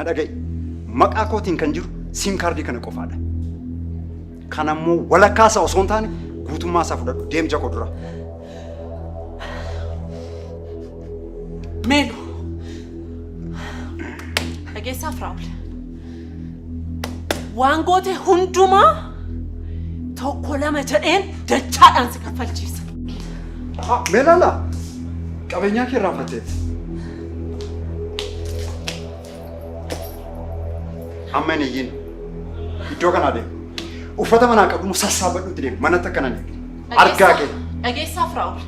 dhaga'i. Maqaa kootiin kan jiru siim kaardii kana qofaadha. Kana immoo walakkaa isaa osoo hin taane guutummaa isaa fudhadhu. Deem ija koo dura. Meelu. Dhageessaa Firaa'ol. Waan goote hundumaa tokko lama jedheen dachaadhaan si kaffalchiisa. Meelaala qabeenyaa kee irraanfatteetti. Amma hin iyyin. Iddoo kanaa deemi. Uffata manaa qabdu immoo sassaabadhuutti deemi. Manatti akkana hin eegne. Argaa kee. Dhageessaa Firaa'ol.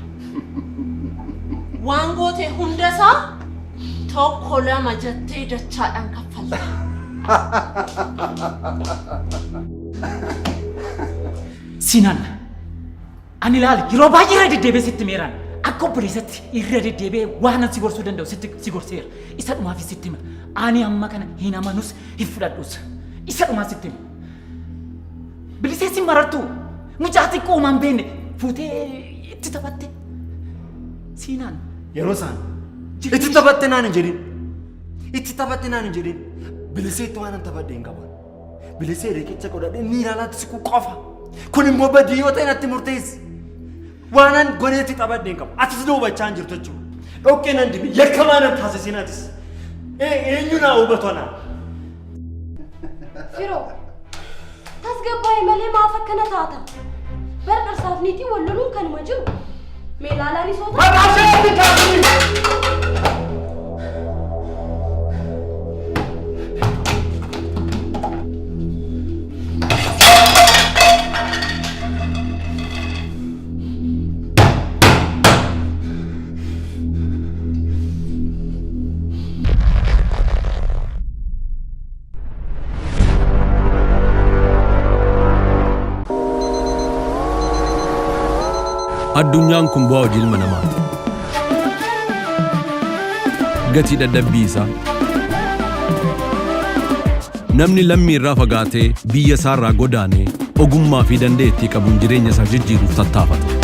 Waan goote hundasaa tokko lama jettee dachaadhaan kaffalta. Sinan, ani ilaali yeroo baay'ee irra deddeebi'ee sitti meeraan akka obboleessatti irra deddeebi'ee waan an si gorsuu danda'u sitti si gorseera. Isa dhumaafis sitti hima. Ani amma kana hin amanus hin fudhadhus. Isa dhumaa sitti hima. Bilisee si marartu mucaa xiqqoo homaa hin beekne fuutee itti taphatte. Siinaan. Yeroo isaan itti taphatte naan hin jedhin. Itti taphatte naan hin jedhin. Biliseetti waan an taphadhe hin qaban. Bilisee riqicha godhadhee miila alaatti siquu qofa. Kun immoo badii yoo ta'e natti murteessi. Waan an godheetti taphadhe hin qabu. Atis na hubachaa hin jirtu jechuudha. Dhoqqee nan dibi yakkamaa nan taasisin atis. Eenyu naa hubatu anaa? Firoo, tasgabbaa'e malee maaf akkana taata? Bar dhirsaaf niitiin wal loluun kanuma jiru. Meelaalaan isoo taate. Maqaa ishee kaasini! Addunyaan kun bu'aa hojii ilma namaati. Gatii dadhabbii isaa. Namni lammii irraa fagaatee biyya isaa irraa godaanee ogummaa fi dandeettii qabuun jireenya isaa jijjiiruuf tattaafata.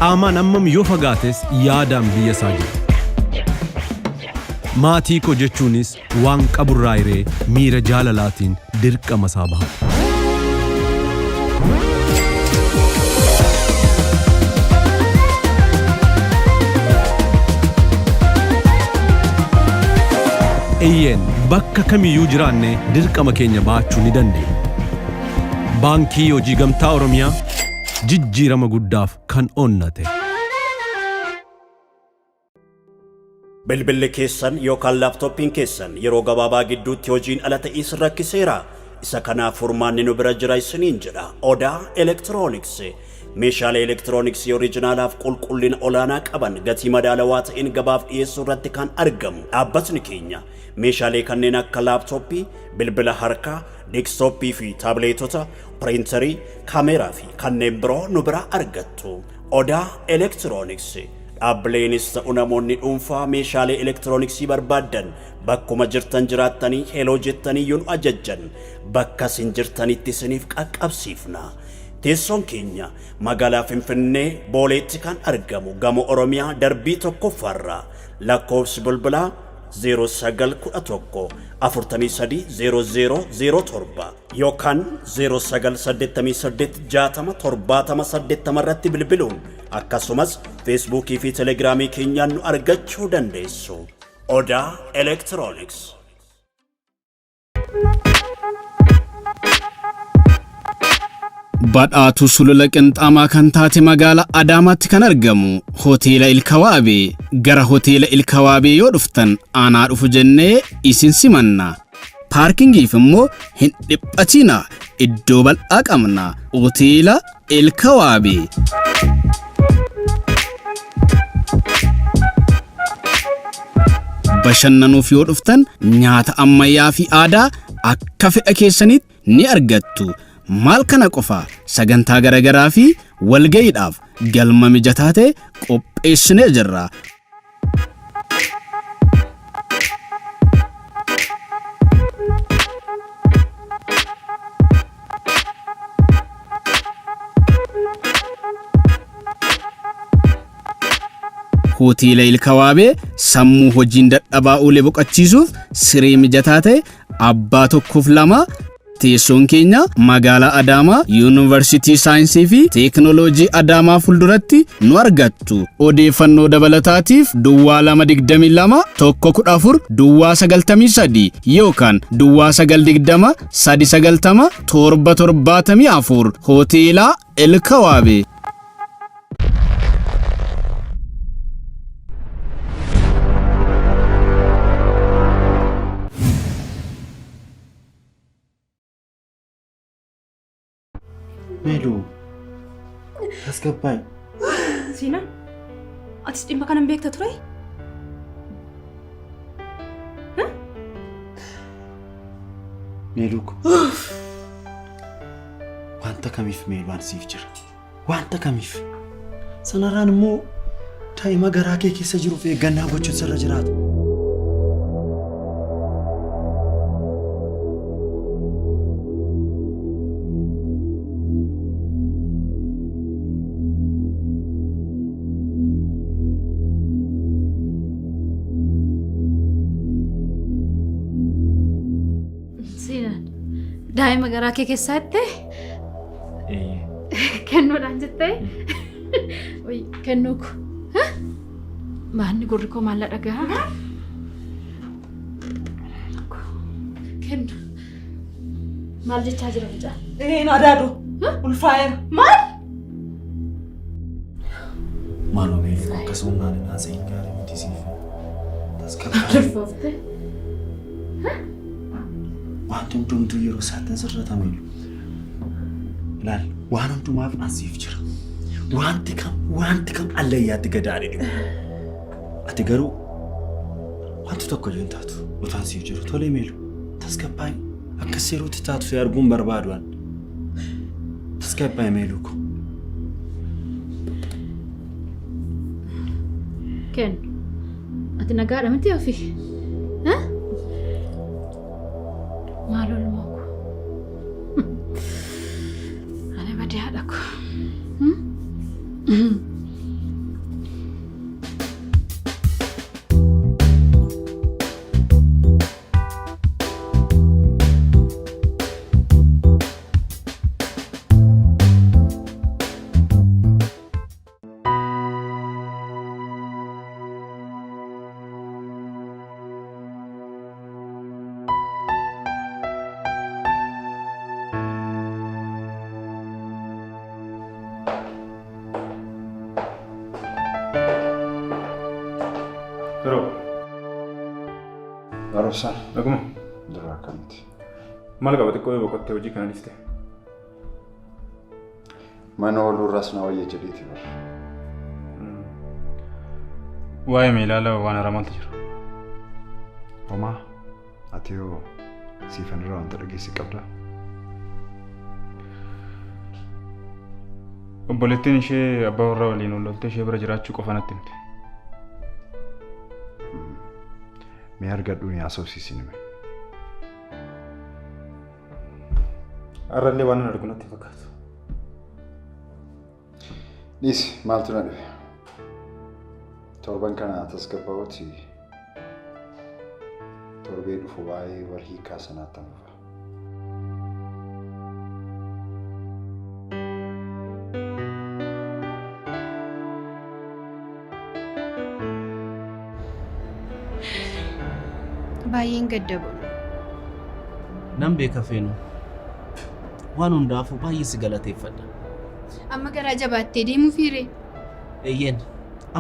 Qaamaan hammam yoo fagaates yaadaan biyya isaa jira. Maatii koo jechuunis waan qaburraa hiree miira jaalalaatiin dirqama isaa bahata. Eeyyeen bakka kamiyyuu jiraanne dirqama keenya bahachuu ni dandeenya. Baankii Hojii Gamtaa Oromiyaa jijjiirama guddaaf kan onnate. Bilbilli keessan yookaan laaptooppiin keessan yeroo gabaabaa gidduutti hojiin ala ta'ee isin rakkiseera. Isa kanaaf furmaanni nu bira jira isiniin jedha. Odaa Elektirooniks. Meeshaalee elektirooniksii oriijinaalaaf qulqullina olaanaa qaban gatii madaalawaa ta'een gabaaf dhiyeessuu irratti kan argamu dhaabbatni keenya meeshaalee kanneen akka laaptooppii, bilbila harkaa, deekstooppii fi taabileetota, piriintarii, kaameeraa fi kanneen biroo nu biraa argattu. Odaa Elektirooniks. Dhaabbileenis ta'u namoonni dhuunfaa meeshaalee elektirooniksii barbaaddan bakkuma jirtan jiraattanii heloo jettanii yoo nu ajajjan bakka isin jirtanitti isiniif qaqqabsiifna. Teessoon keenya magaalaa Finfinnee Booleetti kan argamu gamoo Oromiyaa darbii tokkoffaarra lakkoofsi bilbilaa 0911 43 00 07 yookaan 0988 60 70 80 irratti bilbiluun akkasumas feesbuukii fi telegiraamii keenyaan nu argachuu dandeessu. Odaa Elektirooniks. Badhaatuu sulula qinxaamaa kan taate magaalaa Adaamaatti kan argamu hoteela Ilkawaabee gara hoteela Ilkawaabee yoo dhuftan aanaa dhufu jennee isin simanna. Paarkingiif immoo hin dhiphatina iddoo bal'aa qabna. Hoteela Ilkawaabee. Bashannanuuf yoo dhuftan nyaata ammayyaa fi aadaa akka fedha keessanitti ni argattu. Maal kana qofa sagantaa garaagaraa fi walga'iidhaaf galma mijataa ta'e qopheessinee jirra. Hoteela Ilkawaabee sammuu hojiin dadhabaa oole boqochiisuuf siree mijataa ta'e abbaa tokkoof lama. Teessoon keenya magaalaa Adaamaa Yuunivarsiitii Saayinsii fi Teekinooloojii Adaamaa fuulduratti nu argattu. Odeeffannoo dabalataatiif Duwwaa 2 22 1 14 Duwwaa 93 yookaan Duwwaa 9 20 3 90 7 74. Hoteela Elkawaabee. Meeluu, tasgabbaa'e. Siinaa, atis dhimma kana hin beekta ture? Meeluu ko. Wanta kamiif meeluu an siif jira. Wanta kamiif. Sanarraan immoo daa'ima garaa kee keessa jiruuf eeggannaa gochuun sirra jiraata. Siinaan, daa'ima garaa kee keessaatti kennuudhaan jettee? Kennuu ko. Maanni gurri koo maal dhaga'a? Kennu. Maal jechaa jira mucaan? Een adaadu ulfaa'eera. Maal? Maaloo meeluu akkasuma naan hin haasa'in, gaarii miti siif. Tasgabbaa'e. Ulfoofte? Wanti hundumtuu yeroo isaatti sirrata, meelu. Ilaal, waan hundumaaf an siif jira. Wanti kam allayyaatti gadaadhe dhibu. Ati garuu wanti tokko iyyuu hin taatu. Utaan siif jiru tolee meelu. Tasgabbaa'e. Akkas yerootti taatu si arguun barbaadu an. Tasgabbaa'e, meeluu ko. Kennu. Ati nagaadha miti ofii? Maal olmoo ko? Ani badii haadha ko. Yeroo. Barumsaan. Dhuguma. Dura akkamitti? Maal qaba xiqqoo yoo boqottee hojii kana dhiiste? Mana ooluu irraas na wayya jedheeti bara. Waa'ee meelaala waan haaraa maaltu jira? Homaa, ati yoo siifan irraa wanta dhageessi qabdaa? Obboleettiin ishee abbaa warraa waliin ol loltee ishee bira jiraachuu qofa natti himte. Mee argadhuu ni haasofsiisin hime. Har'allee waan an argu natti hin fakkaatu. Dhiisi, maaltu na dhibe? Torban kana tasgabbaa'uuti, torbee dhufu waa'ee wal hiikaa sanaatti hafufa. Baay'een gadda boonu. Nan beeka feenu. Waan hundaafuu baay'ee si galateeffadha. Amma garaa jabaattee deemuu fiire. Eeyyeen,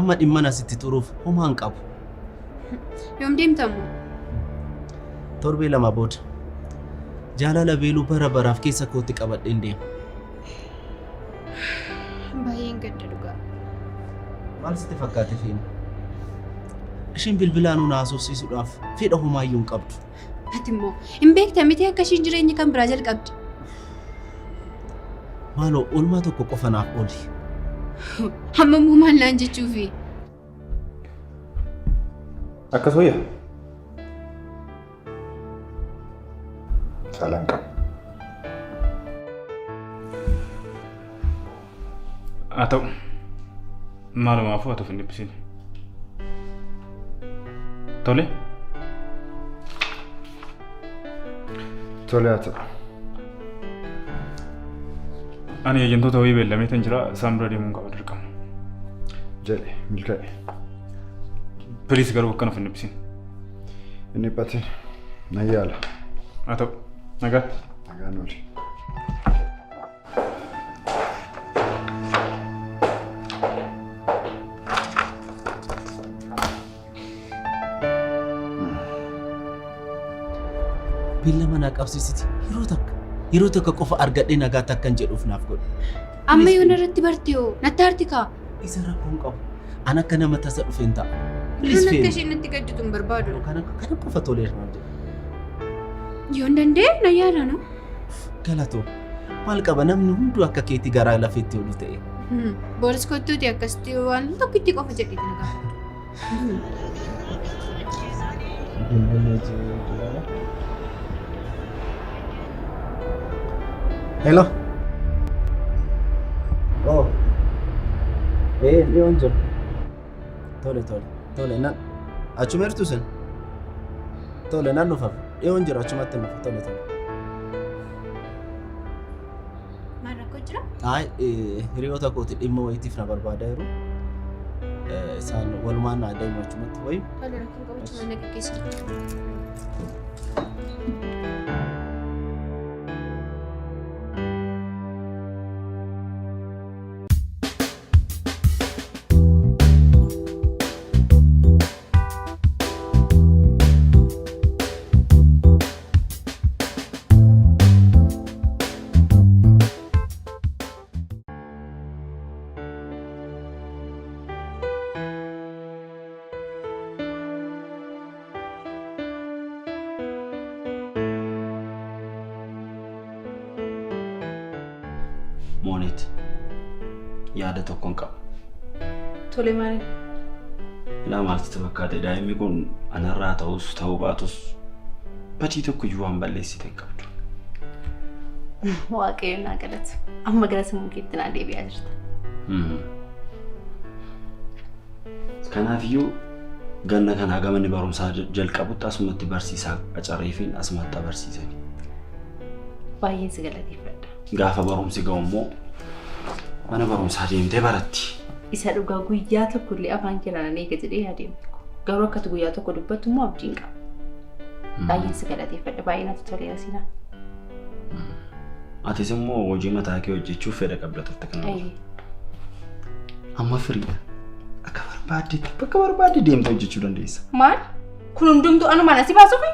amma dhimma asitti turuuf homaa hin qabu. Yoom deemtamu? Torbee 2 booda. Jaalala beeluu bara baraaf keessa kootti qabadheen deema. Baay'een gadda dhugaa. Maal sitti fakkaate, feenu? Isheen bilbilaan nu haasofsiisuudhaaf fedha homaayyuu hin qabdu. Ati immoo hin beekta miti akka ishiin jireenya kan biraa jalqabde. Maaloo, oolmaa tokko qofa naaf ooli. Hamma immoo maal naan jechuufi? Akkas wayya? Saalaan qabu. Haa ta'u. Maalumaafuu haa ta'u, hin dhiphisin. Tole? Tole haa ta'u. Ani eejentoota wayii beellameetan jira isaan bira deemuun qaba dirqama. Jedhe milkaa'e. Please garuu akkana of hin dhiphisin. Hin dhiphatin. Nan yaala. Haa ta'u. Nagaatti. Nagaan ooli. Beellama naa qabsiisiti yeroo takka yeroo takka qofa argadhee nagaa takkan jedhuuf naaf godhi. Amma yoon irratti barte hoo natti aarti kaa. Isa rakkoo hin qabu. An akka nama tasa dhufeen ta'a. Please Akka isheen natti gadditu hin barbaadu. Kana kana qofa toleera naaf jedhu. Yoon danda'e na yaala no. Galatoo. Maal qaba namni hunduu akka keetii garaa lafeetti olu ta'e. Booris kottuuti akkasitti waan tokkitti qofa jedheeti na gaafatu. Hello. Oh. Eh, dhiyoon jira. Tole tole tole nan achuma jirtu isin. Tole nan dhufa. Dhiyoon jira achumatti dhufa. Tole tole. Maal rakkoo jira? Ay, hiriyoota kooti dhimma wayitiif na barbaadaa jiru. Isaan walumaan naa deemu achumatti wayi. Tole rakkoo qabu achuma na geggeessita. Moonet, yaada tokkon qaba. Tole maali? Ilaa maaltu sitti fakkaate daa'imni kun anarraa ta'us ta'uu baatus badii tokko iyyuu waan balleessite hin qabdu. Waaqayyo naa galatu. Amma gara sammuu keetti naa deebi'aa jirta. Kanaafiyyuu ganna kana hagama inni barumsaa jalqabutti asumatti barsiisaa qacareefiin asumatti haa barsiisani. Baay'een si galateeffadha. Gaafa barumsi ga'u immoo mana barumsaa deemtee baratti. Isa dhugaa guyyaa tokko illee afaan kee irraa nan eega jedhee yaadee hin beeku. Garuu akka ati guyyaa tokko dubbattu immoo abdiin qaba. Baay'een si galateeffadha. Baay'ee natti toleera Siinaa. Atis immoo hojii mataa kee hojjechuuf fedha qabda turte kana dura. Eeyyee. Amma firiidha. Akka barbaaddetti bakka barbaadde deemtee hojjechuu dandeessa. Maal? Kun hundumtuu anumaan asii baasuufi?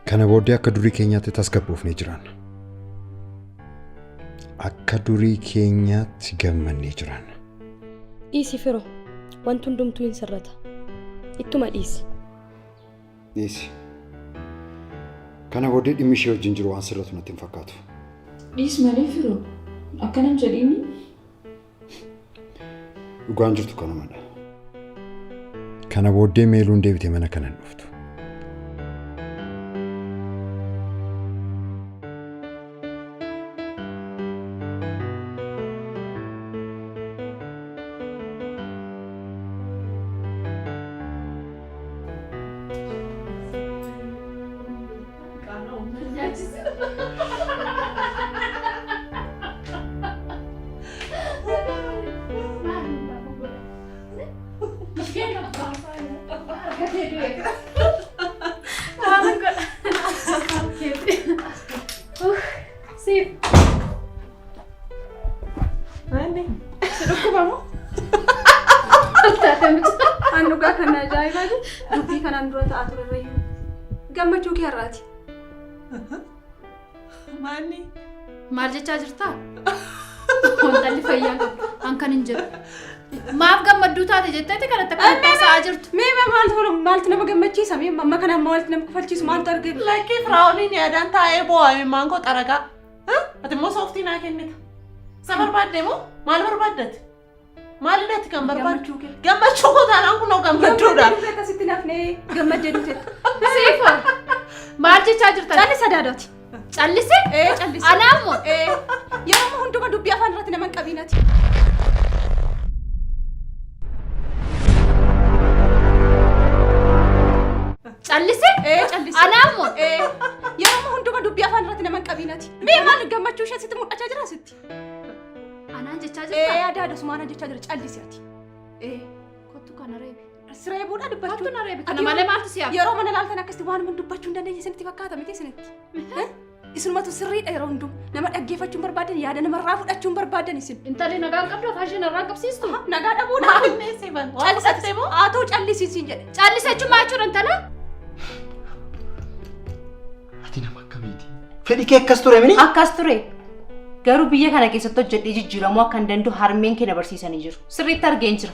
Kana booddee akka durii keenyaatti tasgabboofnee jiraanna. Akka durii keenyaatti gammannee jiraanna. Dhiisi firo, wanti hundumtuu hin sirrata. Ittuma dhiisi. Dhiisi. Kana booddee dhimmi ishee wajjin jiru waan sirratu natti hin fakkaatu. Dhiis malee firoo. Akkana hin jedhiini. Dhugaan jirtu kanumadha. Kana booddee meeluun deebitee mana kana hin dhuftu. Siif. Si dhukkubamu? An dhugaa kan ajaa'ibaati. Dubbii kanaan dura ta'aa turerrayyuu. Gammachuu kee har'aati. Maanni? Maal jechaa jirtaa? Wantalli fayyaa qabu. An kan hin jedhu. Maaf gammadduu taate jetteeti kanatti akka haasa'aa jirtu. Mee mee maaltu maaltu nama gammachiisa? Mee amma kana maaltu nama kofalchiisu maaltu argame? Lakkii Firaa'oliin yaadaan taa'ee boo'aa imimmaan koo xaragaa. Ati immoo sooftii naa kennita. Isa barbaadde moo maal barbaaddati? Maalidhaati kan barbaadu? Gammachuu koo taanaan kunoo gammadduudha. Gammaddee dhufte sitti nafnee gammaddee dhufte. Siifo maal jechaa jirta? Callisa daadaati. Callise? Ee callise. Anaammoo? Ee yeroo hunduma dubbii afaan irratti nama hin qabiinati. Callise? Ee callise. Anaammoo? Ee yeroo hunduma dubbii afaan irratti nama hin qabiinati. Mee maal gammachuu ishee sitti mul'achaa jira sitti? Anaan jechaa jirta? Ee adaada sumaana jechaa jira callisi ati. Ee Kottu kana reebi. siree buudha dubbachuu. Kottu na reebi. Kana malee maaltu si hafa? Yeroo mana laaltan akkasitti waan dubbachuu hin dandeenye isinitti fakkaata miti isinitti. Isinumatu sirriidha yeroo hundum nama dhaggeeffachuu hin barbaadan yaada namarraa fudhachuu hin barbaadan isin. Intalli nagaa hin qabdu afaan ishee narraa hin qabsiistu? Nagaa dhabuudha. Maallee siifan? Waan fudhattee moo? Haa ta'u callisi siin jedhe. Callise jechuun maal jechuudha intala? Ati nama akkamiiti? Fedhi kee akkas ture mini? Akkas ture. Garuu biyya kana keessatti hojjedhee jijjiiramuu akka hin danda'u harmeen kee na barsiisanii jiru. Sirriitti argeen jira.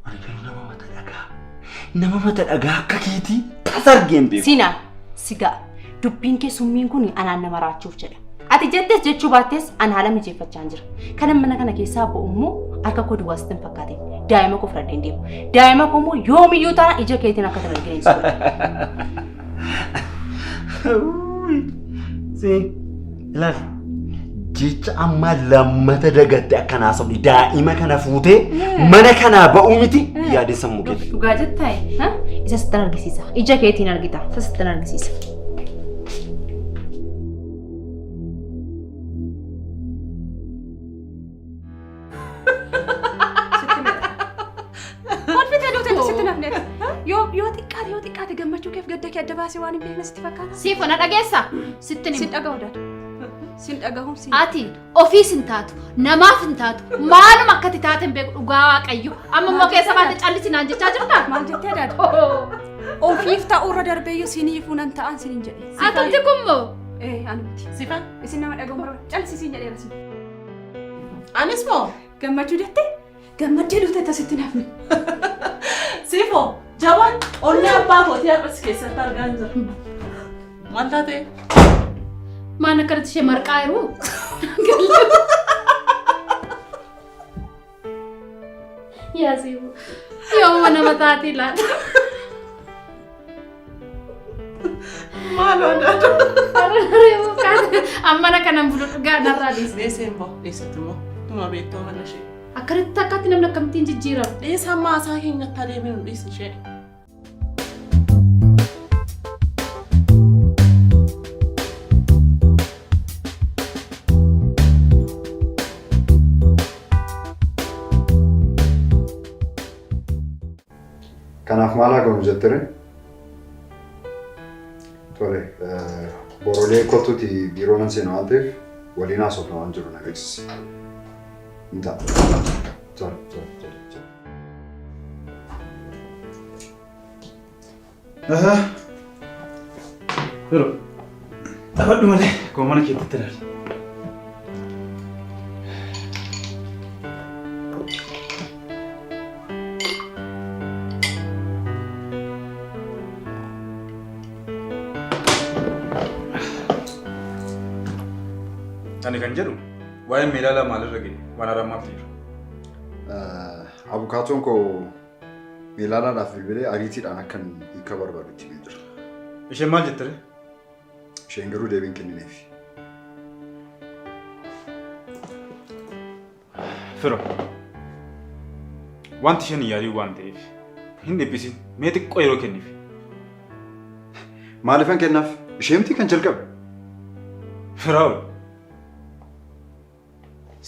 Ani garuu nama mata dhagaa. Nama mata dhagaa akka keetii tasa argeen beeku. Siinaa si ga'a. Dubbiin kee summiin kun anaan nama raachuuf jedha. Ati jettes jechuu baattes an haala mijeeffachaa jira. Kanan mana kana keessaa ba'u immoo harka koo duwwaa sitti hin fakkaatin. Daa'ima koo fudhadheen deema. Daa'ima koo immoo yoomiyyuu taana ija keetiin akka tan arginu hin soba. Si ilaali. Jecha ammaa lammata dagatte akka naasofni daa'ima kana fuutee mana kanaa ba'uu miti yaadin sammuu keetti. Dhugaa jettaa? Isa sittan argisiisa. Ija keetiin argita. Isa sittan argisiisa. Kolfitee duute sitti nafne. Yoo yoo xiqqaate yoo xiqqaate gammachuu keef gadda kee adda baasee waan hin beekne sitti fakkaata. Siifo na dhageessaa? Sittin Sin hima. dhaga'u daadu. Sin dhagahuun sin. Ati ofiis hin taatu, namaaf hin taatu, maaluma akkati taate hin beeku dhugaa waaqayyo. Amma immoo keessa baate callisi naan jechaa jirtaa? Maal jettee daadu? Ofiif ta'uurra darbeeyyuu siniifuu nan ta'an sinin jedhe. Atumti kun moo? Ee anumti. Sifan? Isin nama dhaga'uun barbaada. Callisi sin jedheera sin. Anis moo? Gammachuu jettee gammaddee dhufte tasitti nafne. Siifo jabaan onnee abbaa kootii har'as keessatti argaa hin jiru. Maal taate? Maan akkanatti ishee marqaa jiru? Yaa Siifo, yooma nama taatee laata? Maaloo daaduu. Ammana kanan bulu dhugaa narraa dhiisi. Dhiisee immoo dhiisitti immoo tuma beektuu mana ishee. Akkanatti akkatti namni akkamittiin jijjiirama? Dhiisa amma haasaa keenyatti adeeminu dhiisi ishee. Kanaaf maal haa goonu jettere? Tole, borolee kottuuti biiroo nan seena waan ta'eef waliin haasofna waan jiru na beeksisi. Hin ta'a. Tole, tole, tole. tole. Yeroo dhaabadhu malee akkuma mana keetti ilaali. Ani kan jedhu waa'een meelaalaa maalirra ga'e waan haaraan maaltu jira? Abukaatoon koo Meelaalaadhaaf bilbilee ariitiidhaan akkan hiika barbaadu itti himee jira. Isheen maal jette ree? Isheen garuu deebii hin kennineef. Firo. Wanti isheen hin yaadiin waan ta'eef hin dhiphisin mee xiqqoo yeroo kenniif. Maaliifan kennaaf? Ishee miti kan jalqabe. Firaa'ol.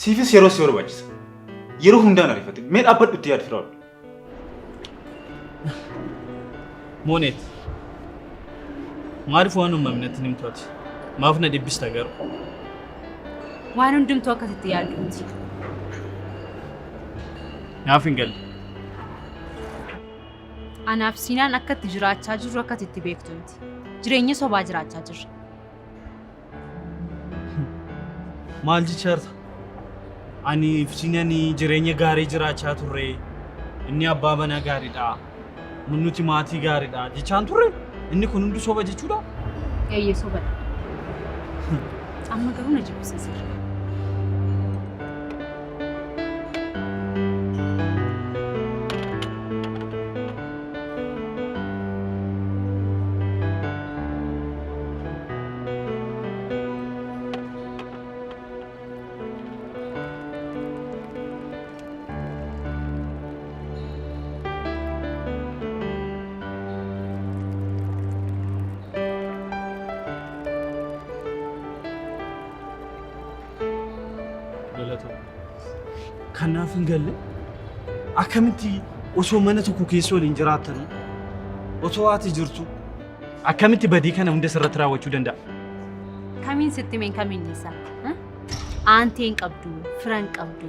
Siifis yeroo si barbaachisa. Yeroo hundaan ariifatin. Mee dhaabbadhu itti yaadi Firaa'ol. Mooneet. Maaliif waan uumame natti hin himtu ati? Maaf na dhibbista garuu? Waan hundumtuu akkasitti yaaddu miti. Naaf hin galle. Anaaf Siinaan akka itti jiraachaa jirru akka ati itti beektu miti. Jireenya sobaa jiraachaa jirra. Maal jechaa jirta? Ani fi Siinaan jireenya gaarii jiraachaa turre. Inni abbaa manaa gaariidha. Nuti maatii gaariidha jechaan turre. Inni kun hundi soba jechuudha? Eeyyee sobadha. Amma garuu na jibbisiiseera. Kanaaf hin galle akkamitti osoo mana tokko keessa waliin jiraattan osoo ati jirtu akkamitti badii kana hunda sirratti raawwachuu danda'a? Kamiin sitti himeen kamiin dhiisa? Aantee hin qabdu, fira hin qabdu,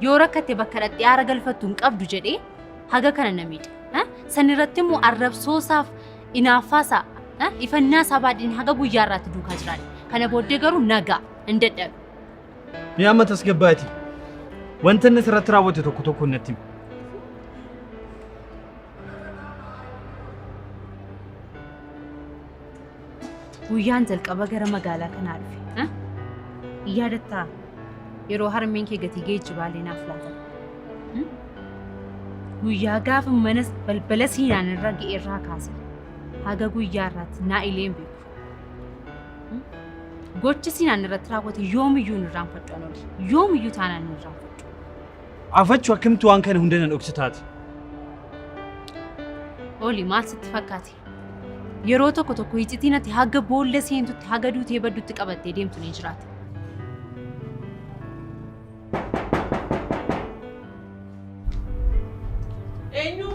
yoo rakkatte bakka dhaqxee aara galfattu hin qabdu jedhee haga kana na miidhe. San irratti immoo arrabsoosaaf inaaffaasaa ifannaa isaa baadheen haga guyyaa irraatti duukaa jiraadhe. Kana booddee garuu nagaa hin dadhabe. Mee amma tasgabbaati. Wanta inni sirratti raawwate tokko tokko natti himi. Guyyaan jalqaba gara magaalaa kanaa dhufe. Yaadattaa yeroo harmeen kee gatii geejjibaalee naaf laatan. Guyyaa gaafa mana balbala siinaan irra ga'e irraa kaase haga guyyaa irraatti naa ilee hin beeku. Gochi siinaan irratti raawwate yoomiyyuu hin irraanfadhu ani oli. Yoomiyyuu taanaan hin irraanfadhu. Afachuu akkamitti waan kana hunda na dhoksitaati? Oli maal sitti fakkaate? Yeroo tokko tokko iccitiin ati haga boolla seentutti haga duutee baddutti qabattee deemtu ni jiraata. Eenyu?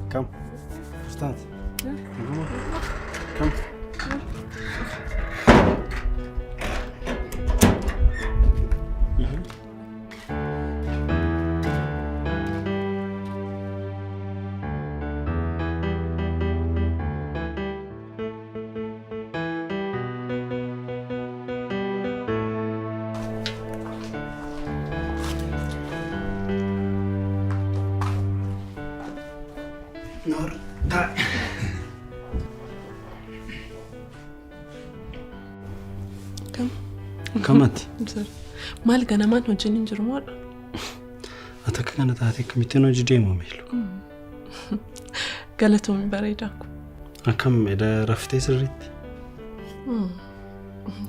Kam? Ustaat. Kam? Noor, taa'e. Kam? Kamati? Maal ganamaan hojiin hin jiru moo? Ati akka kana taate akkamittiin hojii deemu miilu? Galatoomi bareedaa ko. Akkam eda raftee sirriitti?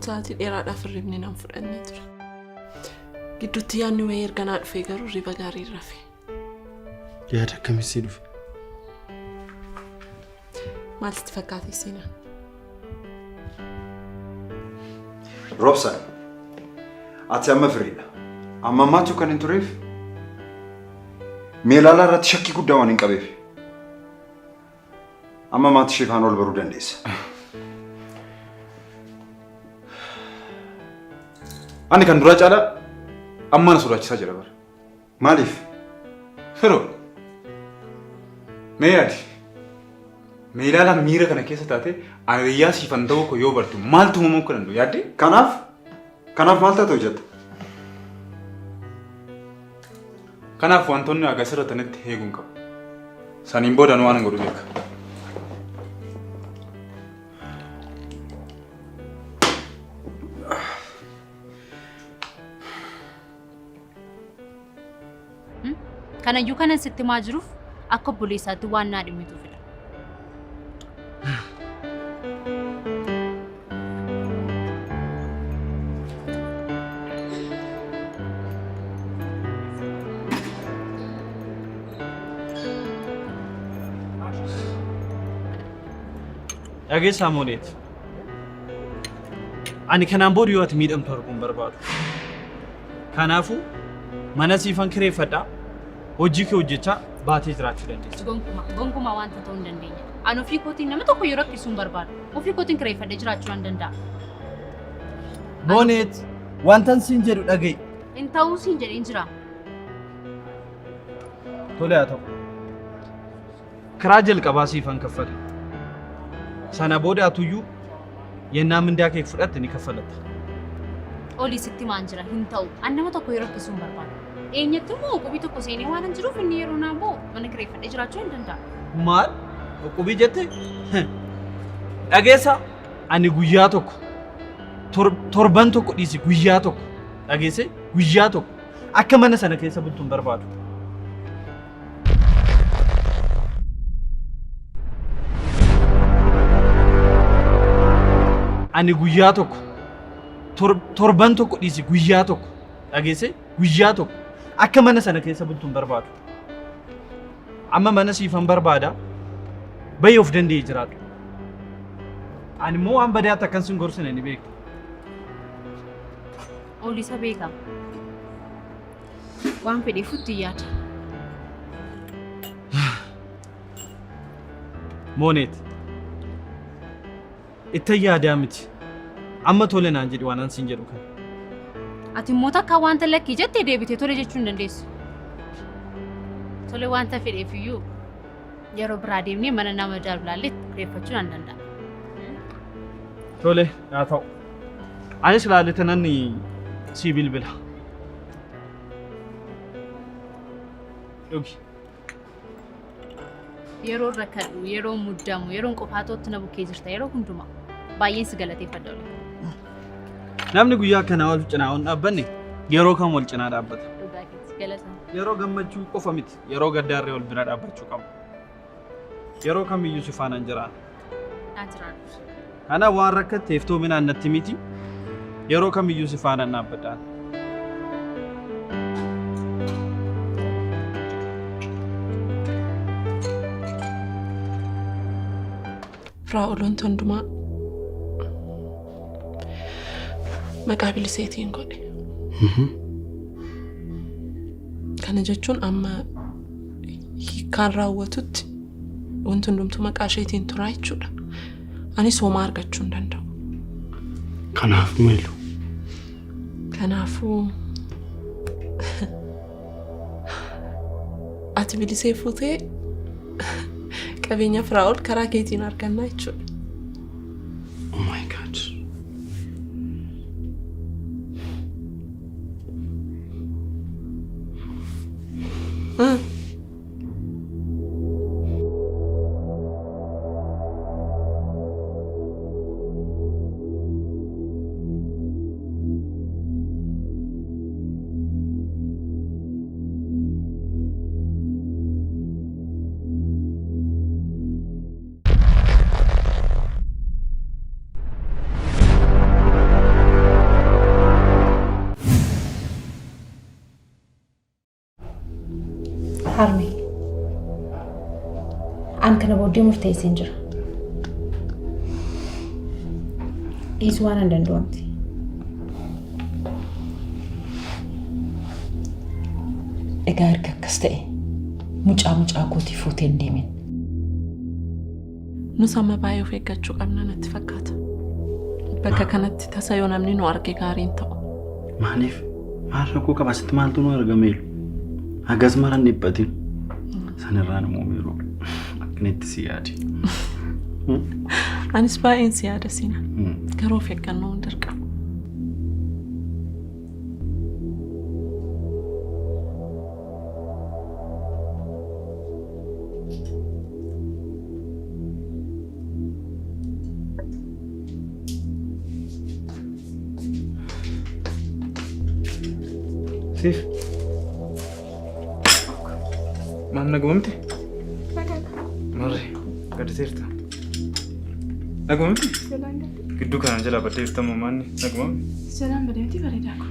Sa'aatii dheeraadhaaf hirribni nan fudhannee ture. Gidduutti yaadni wayii erga naa dhufee garuu hirriba gaarii rafe. Yaada akkamii sii dhufe? Maal sitti fakkaate Siinaa? Roobsan, ati amma firiidha. Amma ammaatu kan hin tureef meelaalaa irratti shakkii guddaa waan hin qabeef. Amma maatii ishee faana ol baruu dandeessa. Ani kan duraa caalaa amma na sodaachisaa jira bara. Maaliif? Firoo. Mee yaadi. Meelaalaan miira kana keessa taate ani hiriyaa siifan ta'uu koo yoo bartu maaltu uumamuu akka danda'u yaaddee? Kanaaf kanaaf maal taate hojjetta? Kanaaf wantoonni haga sirratanitti eeguun qaba. Saniin booda nu waan godhu beeka. Kanayyuu kanan sitti himaa jiruuf akka obboleessaatti waan naa dhimmituufidha. Dhageessaa Mooneet. Ani kanaan booda yoo ati miidhamtu arguu hin barbaadu. Kanaafuu mana siifan kireeffadhaa hojii kee hojjechaa baatee jiraachuu dandeessa. Gonkumaa, gonkumaa wanta ta'uu hin dandeenye. Ani ofii kootiin nama tokko yoo rakkisuu hin barbaadu. Ofii kootiin kireeffadhee jiraachuu nan danda'a. Mooneet wantan siin jedhu dhaga'i. Hin ta'uu siin jedheen jira. Tole haa ta'u. Kiraa jalqabaa siifan kaffala. Sana booda atuyyuu yennaa mindaa kee fudhatte ni kaffalatta. Olii sitti maan jira hin ta'u. An nama tokko yoo rakkisuu hin barbaadu. Eenyatti immoo qubii tokko seenee waan hin jiruuf inni yeroo naa immoo mana kireeffadhee jiraachuu hin danda'a. Maal? Qubii jette? Dhageessa ani guyyaa tokko torban tokko dhiisi guyyaa tokko dhageesse guyyaa tokko akka mana sana keessa bultu hin barbaadu. Ani guyyaa tokko Torban tokko dhiisi guyyaa tokko dhageesse guyyaa tokko akka mana sana keessa bultuun barbaadu. Amma mana siifan barbaada. Bayyee of danda'ee jiraadhu. Ani immoo waan badaatti akkan sin gorsine ni beektu. Olisa beekama. Waan fedheefutti yaada. Mooneet. Itti yaadaa miti. Amma tole naan jedhi waan an siin jedhu kana. Ati immoo takka wanta lakkii jettee deebitee tole jechuu hin dandeessu. Tole wanta fedheef iyyuu yeroo biraa deemnee mana nama jaalallee kireeffachuu nan danda'a. Tole haa ta'u. Anis ilaalle tanan sii bilbila. Dhugi. Yeroo rakkadhu, yeroo muddamu, yeroo qofaa tootti na bukkee jirta yeroo hundumaa. Baay'een si galateeffadha olee. Namni guyyaa akkanaa wal cinaa hin dhaabbanne yeroo kam wal cinaa dhaabbata. Dhugaa keetti galata. Yeroo gammachuu qofa miti, yeroo gaddaarree wal bira dhaabbachuu qabu. Yeroo kamiyyuu si faana hin jiraan. Naa jiraadhu. Kana waan rakkatteef toominaan natti miti. Yeroo kamiyyuu si faana hin dhaabbadhaan. Firaa'ol wanta hundumaa maqaa biliseetiin godhe. Kana jechuun amma hiikkaan raawwatutti wanti hundumtuu maqaa isheetiin turaa jechuudha. Anis homaa argachuu hin danda'u. Kanaaf malu. Kanaafuu ati bilisee fuutee qabeenya Firaa'ol karaa keetiin argannaa jechuudha. Oh my God. Harmee. An kana booddee murteesseen jira. Dhiisuu waan hin danda'u miti. Egaa erga akkas ta'e mucaa mucaa kootii fuutee hin deemin. Nus amma baay'ee of eeggachuu qabna natti fakkaata. Bakka kanatti tasa yoo namni nu arge gaariin ta'u. Maaliif? Maal rakkoo qaba? Asitti maaltu nu argameelu? Hagas mara hin dhiphatin. Sanirraan immoo yeroo akkanitti si yaade. Anis baay'een si yaada Siinaa. Garuu of eeggannoo hin dirqama. Siif. Maal nagumamte? Marre, gadi seerta. Nagumamte? Gidduu kana jala baddee jirtamu maanni nagumamte? Jalaan badeemti bareedaa ko.